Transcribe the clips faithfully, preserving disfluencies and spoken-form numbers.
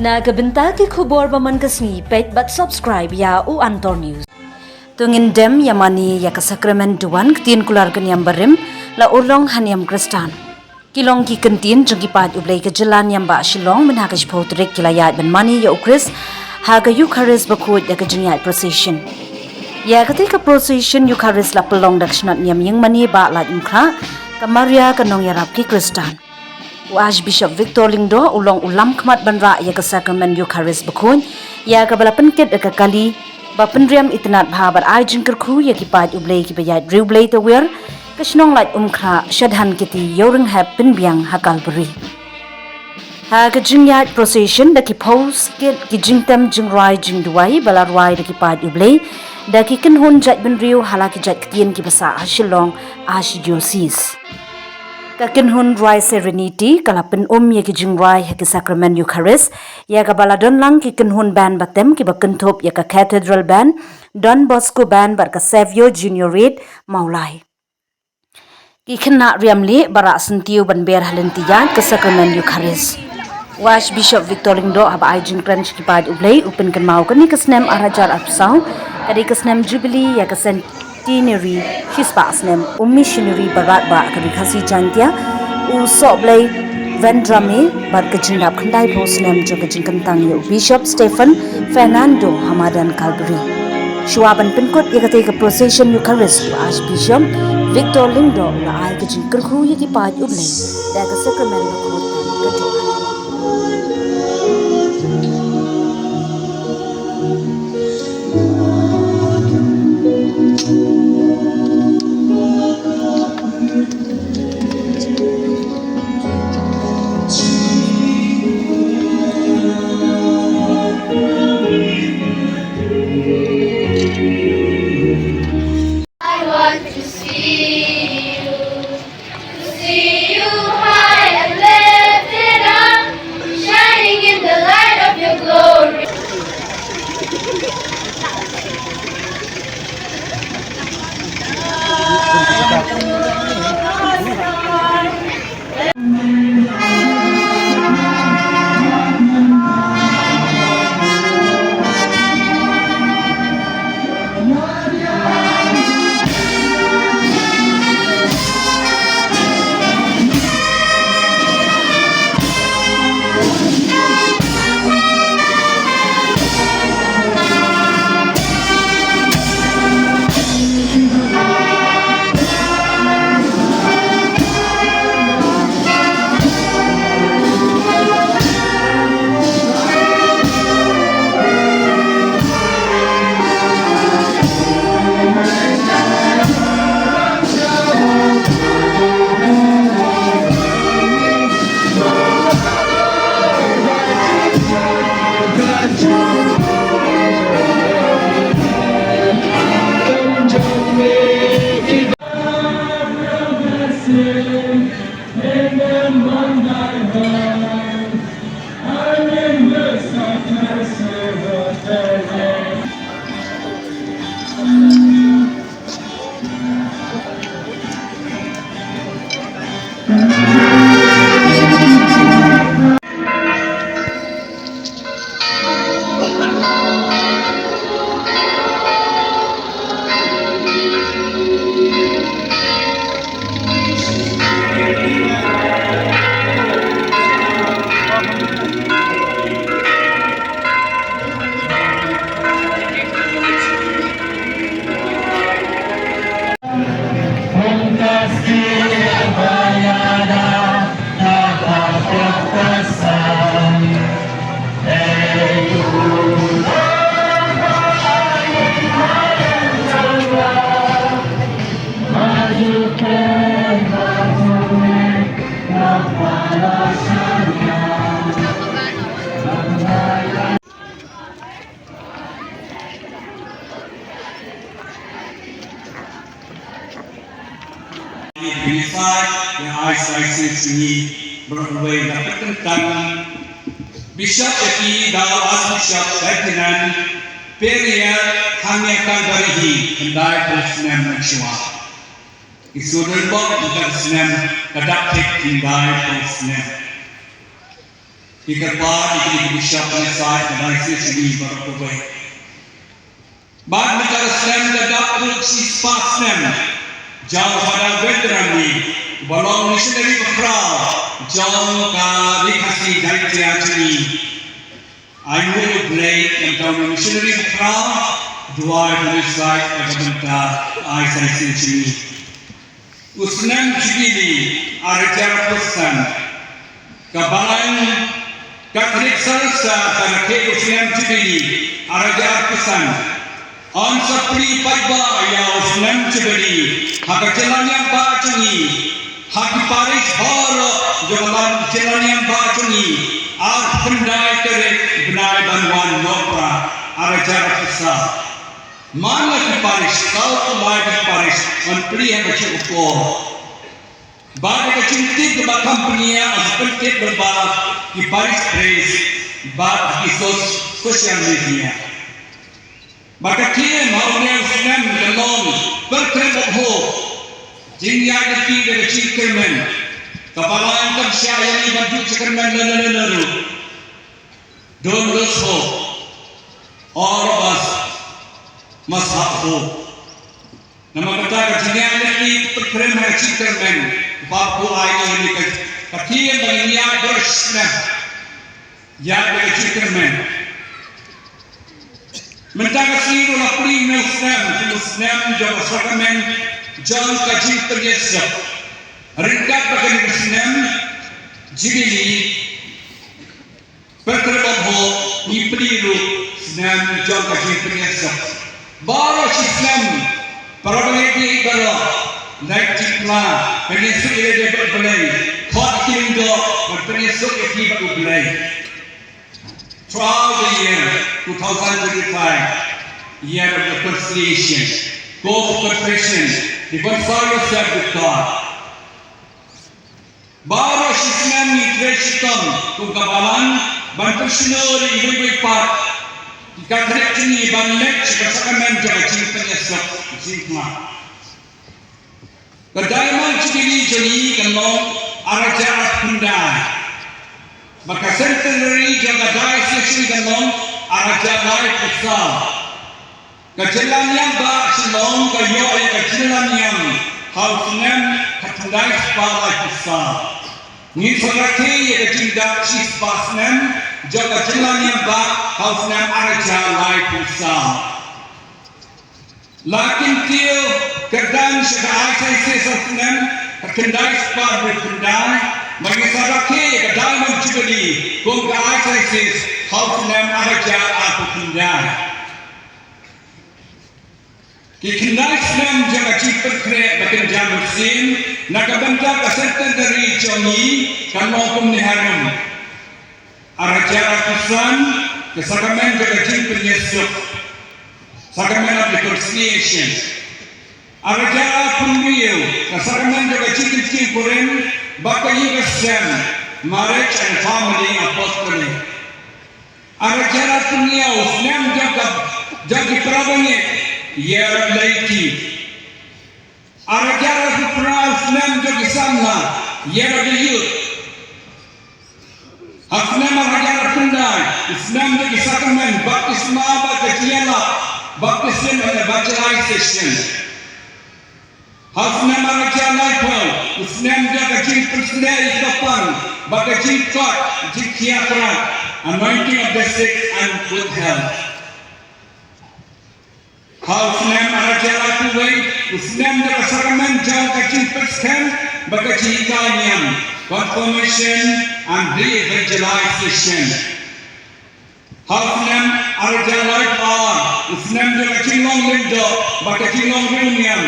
Na ka bynta ki khubor ba man ka sngi, peit bad subscribe ïa U Antor News. To ngin dem ïa mane ïa ka sakramen duwan ktien kular ka niam barim, la urlong ha niam Khristan. Ki long ki kyntien jong ki paid U Blei ka jylla niam ba Shillong, mynha ka shiphew tarik ki la ïaid ban mane ïa U Khrist ha ka Eucharist bakhuid da ka jingïaid procession. Ïa katei ka procession Eucharist la pynlong da ka shnat niam ïing mane Bah Laitumkhrah, ka Maria ka nongïarap ki Khristan. U Archbishop Victor Lyngdoh u long u lamkhmat ban rah ïa ka sakramen Eucharist bakhuid, ïa kaba la pynkit da ka kali ba pynriam itynnad bha bad ai jingkyrkhu ïa ki paid U Blei kiba ïaid riewblei tawiar, ka shnong Laitumkhrah, shadhan kiti ïew rynghep pynbiang ha Kalbari. Ha ka jingïaid procession da ki phew skit ki jingtem jingrwai jingduwai ba la rwai da ki paid U Blei da ki kynhun jaitbynriew ha la ki jait ktien kiba sah ha Shillong Archdiocese. Ka kynhun rwai Serenity ka la pyn-um ïa ki jingrwai ha ki sakramen Eucharist, ïa kaba la don lang ki kynhun band batem kiba kynthup ïa ka Cathedral Band, Don Bosco Band bad ka Savio Junior Eight Mawlai. Ki khynnah riam lieh ba rah syntiew ban ber ha lynti ïaid ka sakramen Eucharist. U Archbishop Victor Lyngdoh haba ai jingkren sha ki paid U Blei u pynkynmaw kane ka snem ar hajar arphew saw ka dei ka snem Jubilee ïa ka Centenary, shispah snem u missionary barat ba ka Ri Khasi Jaiñtia, u Sohblei Vendrame, bad ka jingdap khyndaiphew snem jong ka jingkyntang ïa u Bishop Stephen Fernando ha madan Kalbari. Shuwa ban pynkut ïa katei ka procession Eucharist, u Archbishop Victor Lyngdoh u la ai ka jingkyrkhu ïa ki paid U Blei da ka sakramen bakhuid ka duwan. I want to see you, to see you high and lifted up, shining in the light of your glory. Unified, ïa ai sa shisien sha ngi baroh kawei, da ka kyntang Bishop ïa ki da u Archbishop Lieutenant Peria, hangne ha Kalbari hi khyndai phew snem mynshuwa. Ki shu don bok khyndai snem, ka dap thik khyndai phew snem. Ki kyrpad ïa kine ki bishop ne said ka Diocese jong ngi baroh kawei. Bad mynta ka snem ka dap ruh shispah snem jong u Father Vedran, uba long missionary bakhraw jong ka Ri Khasi Jaiñtia jong ngi. Ai nguh ïa U Blei ïa uta u missionary bakhraw, duwai ban ïasaid ïa ka bynta ka Diocese jong ngi. U snem Jubili ar hajar arphew san, ka Balang Katholik Salsa ka rakhe u snem Jubili ar hajar arphew san. Yn sa plie paidbah ïa u snem Jubili ha ka jylla niambah jong ngi, ha ki parish baroh jong ka jylla niambah jong ngi, ar khyndai tarik bnai ban wan Nohprah ar hajar arphew san. Man la ki parish, saw phew lai ki parish, yn plie ha ka juh ka por. Bad ka jingtip kaba kham bniah, ka jingpyntip lyngba ki parish priest bad ki sos-, social media. Bad ka theme ha une u snem ka long Pilgrim of Hope, jingïaid lynti da ka jingkyrmen. Ka Balang kam shah ïa ngi ban duh jingkyrmen lano lano ruh. Don't lose hope. All of us must have hope. Namar kata ka jingïaid lynti, Pilgrim ha ka jingkyrmen, ba u ai ïa ngi ka, ka theme ba ngin ïaid baroh shi snem. Ïaid da ka jingkyrmen. Mynta ka sngi ruh la plie une u snem kum u snem jong ka sakramen jong ka jingpynïasuk. Ryngkat bad kane ka snem Jubili, Pilgrim of Hope, ngi plie ruh snem jong ka jingpynïasuk. Baroh shi snem, para bangeit baroh, leit jingpla, pynïasuk ïa lade bad U Blei, khot ïa ki lyngdoh, bad pynïasuk ïa ki bad U Blei. Throughout the year two thousand twenty-five, year of reconciliation, go for confession, reconcile yourself with God. Baroh shi snem ngi trei shitom kum ka Balang ban pynshlur ïa iwei iwei pat ki Katholik jong ngi ban leit sha ka sakramen jong ka jingpynïasuk jingpla. Ka Diamond Jubilee jong ngi ka long ar hajar arphew khyndai. Bad ka Centenary jong ka Diocese ka long ar hajar laiphew saw. Ka jylla niam bah Shillong ka ïoh ïa ka jylla niam ha u snem khatkhyndai spah laiphew saw. Ngin sa rakhe ïa ka jingdap shispah snem jong ka jylla niam bah ha u snem ar hajar laiphew saw. La kyntiew kyrdan sha ka I C I C sa snem khatkhyndai spah hynriewphew khyndai, ba ngin sa rakhe ïa ka Diamond Jubilee kum ka I C I C ha u snem ar hajar arphew khyndai. Ki khyndai snem jong ka jingpynkhreh ba kynja mynsiem na ka bynta ka centenary jong ngi kan long kumne harum. Ar hajar arphew san, ka sakramen jong ka jingpynïasuk, Sacrament of Reconciliation. Ar hajar arphew hynriew, ka sakramen jong ka jingkyntiew kurim bad ka ïing ka sem, Marriage and Family Apostolate. Ar hajar arphew hynñiew, snem jong ka, jong ki para bangeit, Year of Laity. Ar hajar arphew phra, snem jong ki samla, Year of the Youth. Ha snem ar hajar arphew khyndai, snem jong ki sakramen baptisma bad ka jingïalap, baptism and evangelization. Ha snem ar hajar laiphew, snem jong ka jingpynshlur ïa ki kyrpang bad ka jingkot, jingkhiah khrat, anointing of the sick and good health. Ha u snem ar hajar laiphew wei, u snem jong ka sakramen jong ka jingpyrshang bad ka jinghikai niam, confirmation and re-evangelization. Ha u snem ar hajar laiphew ar, u snem jong ka jinglong lyngdoh bad ka jinglong riewniam,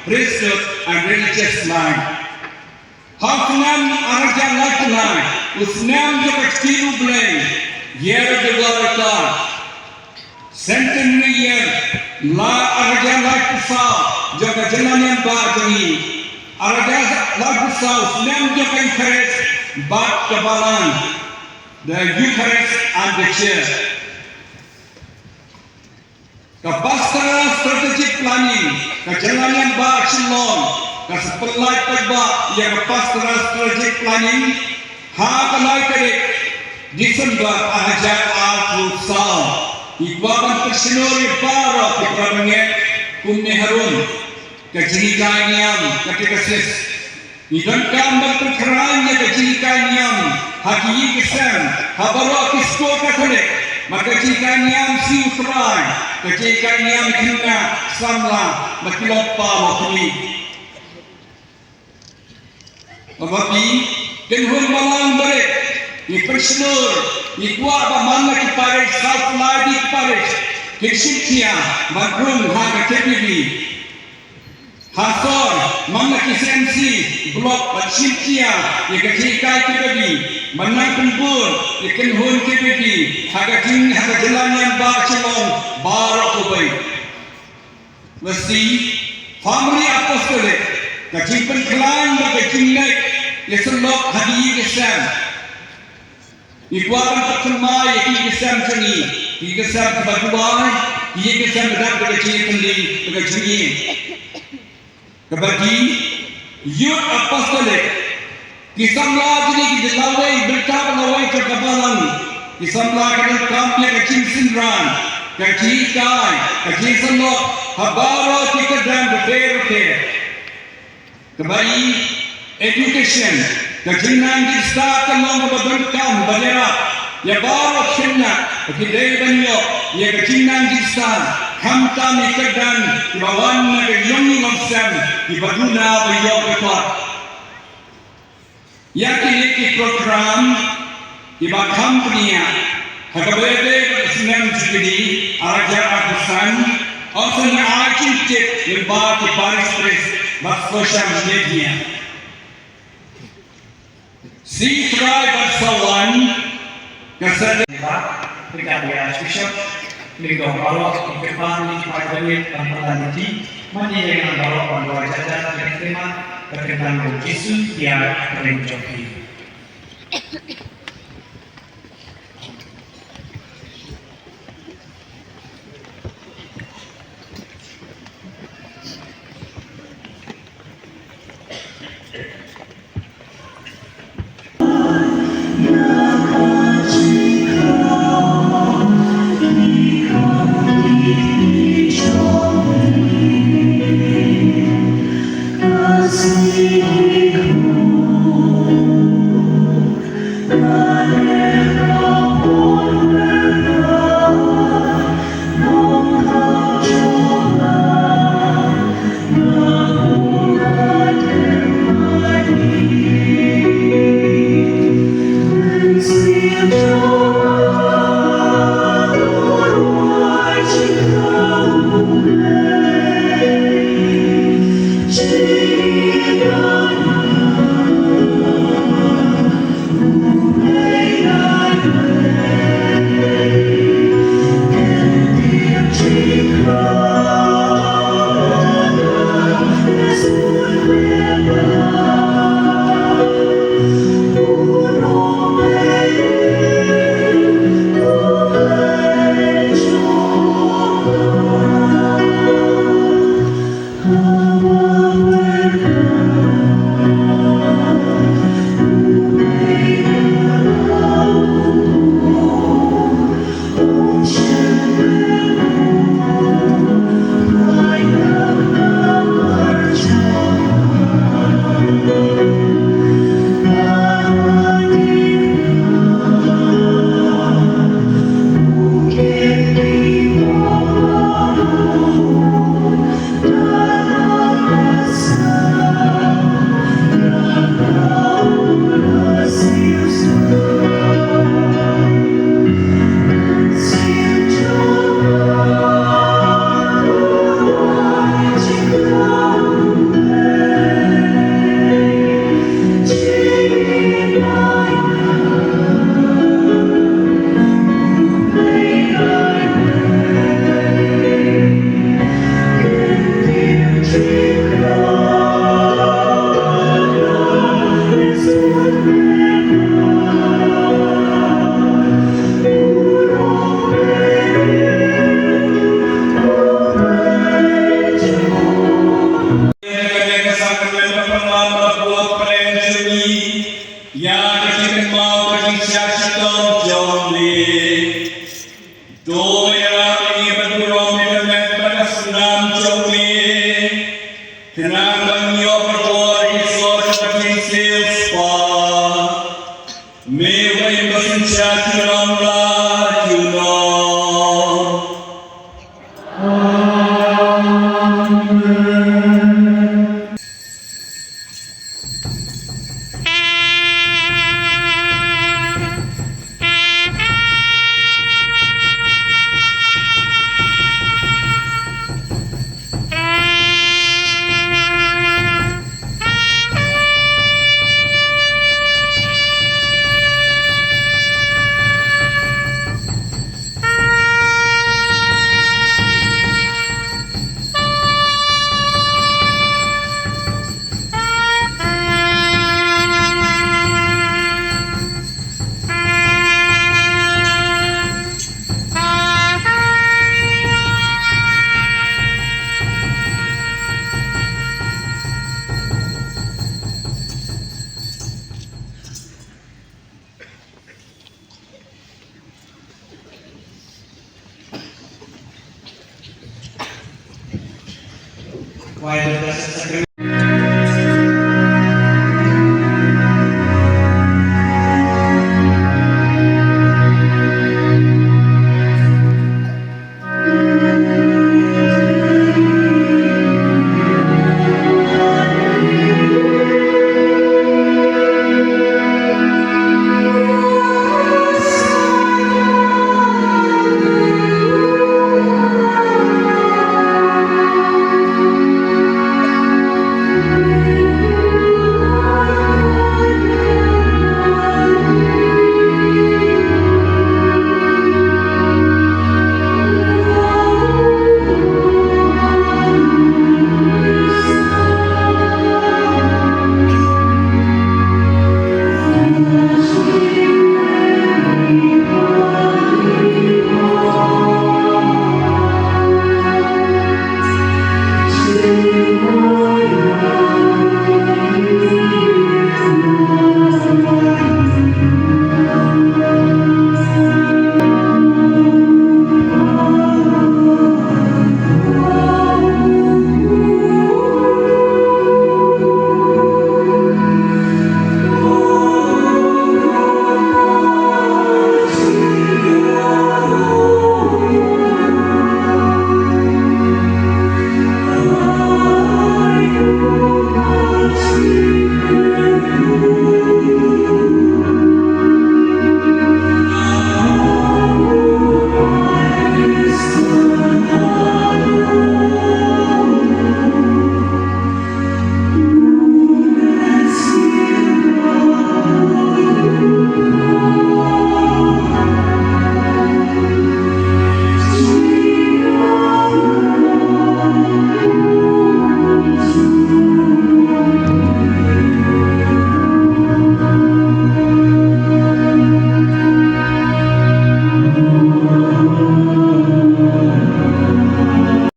priesthood and religious life. Ha u snem ar hajar laiphew lai, u snem jong ka ktien U Blei, Year of the Word of God. Centenary Year, la ar hajar laiphew saw jong ka jylla niam bah jong ngi. Ar hajar laiphew saw, snem jong ka Eucharist bad ka Balang, the Eucharist and the Church. Ka Pastoral Strategic Planning ka jylla niam bah Shillong ka sa pynlait paidbah ïa ka Pastoral Strategic Planning ha ka lai tarik December ar hajar arphew saw, ngi kwah ban pynshlur ïa baroh ki para bangeit kumne harum ka jinghikai niam, katekesis. Ngi donkam ban pynkhlaiñ ïa ka jinghikai niam ha ki ïing ki sem, ha baroh ki skul Katholik, ba ka jinghikai niam sha U Trai, ka jinghikai niam khynnah samla, ba ki lok baroh kmie. Ba phi, kynhun balang barit, ngi pynshlur, ngi kwah ba man la ki parish, saw phew lai tylli ki parish, kin shim khia ban rung ha ka K B B. Ha sor, man la ki C M C block ban shim khia ïa ka jinghikai K B B, ban nang pynbun ïa ka kynhun K B B ha ka jing, ha ka jylla niam ba Shillong baroh kawei. Lehse Family Apostolic, ka jingpynkhlaiñ bad ka jingleit ïasyllok ha ki ïing ki sem. Ngi kwah ban pynthymmai ïa ki ïing ki sem jong ngi, ki ïing ki sem kiba duwai, ki ïing ki sem ba dap da ka jingïatylli bad ka jingïeit. Kaba dei, Youth Apostolic, ki samla jong ngi ki lawei bynta ba lawei jong ka balang, ki samla ki donkam ïa ka jingsynran, ka jinghikai, ka jingsyllok ha baroh ki kyrdan bapher bapher. Kaba ïa education, ka jingnang jingstad ka long kaba donkam ban ïarap ïa baroh khynnah ba ki dei ban ïoh ïa ka jingnang jingstad, khamtam ïa ki kyrdan kiba wan na ka ïing long sem, kiba duna ba ïoh ka kot. Ïa kine ki program kiba kham bniah ha kaba ïadei bad ka snem Jubili ar hajar arphew san, yn sa ai jingtip lyngba ki parish priest bad social media. Shi Trai ban sa wan, ka sa. Ba, pyrkhat ïa Archbishop, lyngdoh baroh ki kyrpang, ki paidbah ban pynlong lynti, man ïa ngi baroh ban duwai jar jar, ban khmih, ban kyntang ïa u Jisu, ïa ka ring jong phi. To ïarap ïa ngi ban burom ïa ka met bad ka snam jong me. Khnang ba ngin ïoh pyrkhat ïa ka jingsngewsih. Me uba im basngewsih junom la junom.